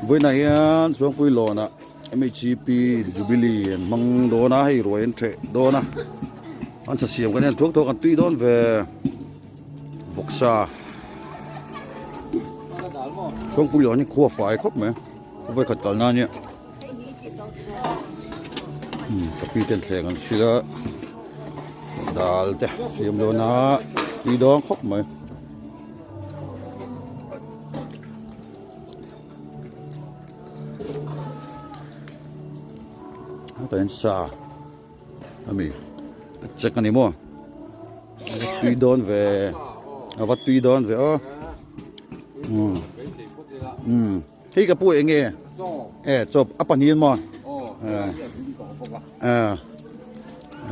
Vawiinah hian Suangpui lawnah MHCP Jubilee an hmang dawn a, hei ruai an theh dawn a, an sa siam kan en thuak thuak an tui dawn ve vawksa. Suangpui lawn hi khua fai khawp mai, vawikhat kalna ania. Ka pi ten thleng an sil a, dal te siam dawn a, tui dawn khawp mai. Hetah hian sa a mi a check a ni maw tui dawn ve a va tui dawn ve aw umm umm hei ka pu eng nge e chaw a pahnih maw e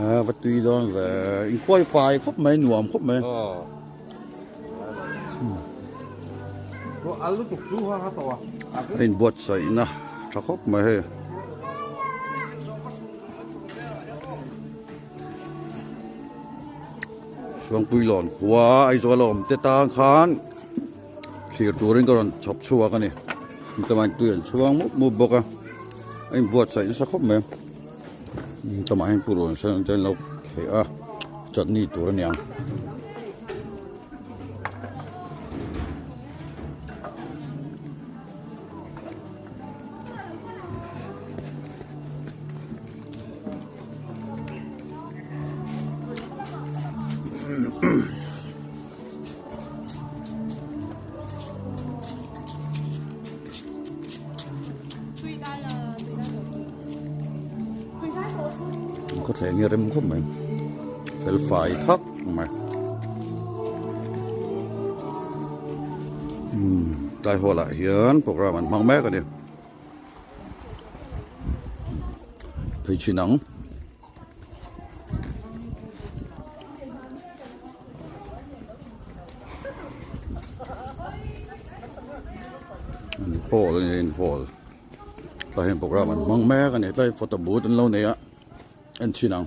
a va tui dawn ve inkhuai fai khawp mai nuam khawp mai. A inbuatsaihna tha khawp mai hei. Suangpui lawn khua Aizawl a awm te tan khan thlir turin ka rawn chhawp chhuak a ni. Tlemain tui an chhuang mup mup bawk a, a inbuatsaih nasa khawp mai. Tlemain hian purun sen te an lo kheh a, chutney tur a ni ang. Khawthleng hi a rem khawp mai fel fai thak mai umm tlai hall ah hian program an hmang mek a ni phei chin ang. Hall a ni a hall tlai hian program an hmang mek a ni tlai photo booth an lo nei a en chhin ang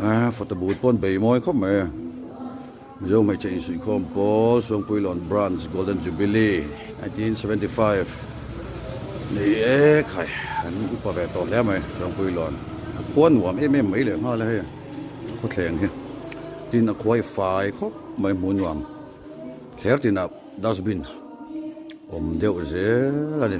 ah photo booth pawh an bei mawi khawp mai a Mizo hmeichhe insuihkhawm pawl Suangpuilawn Branch Golden Jubilee 1975 ni e khai an upa ve tawh hle mai Suangpuilawn a khua nuam em em mai leh nghal a hei a khawthleng hi tin a khuai fai khawp mai hmuh nuam thler tinah dustbin awm deuh zel a ni.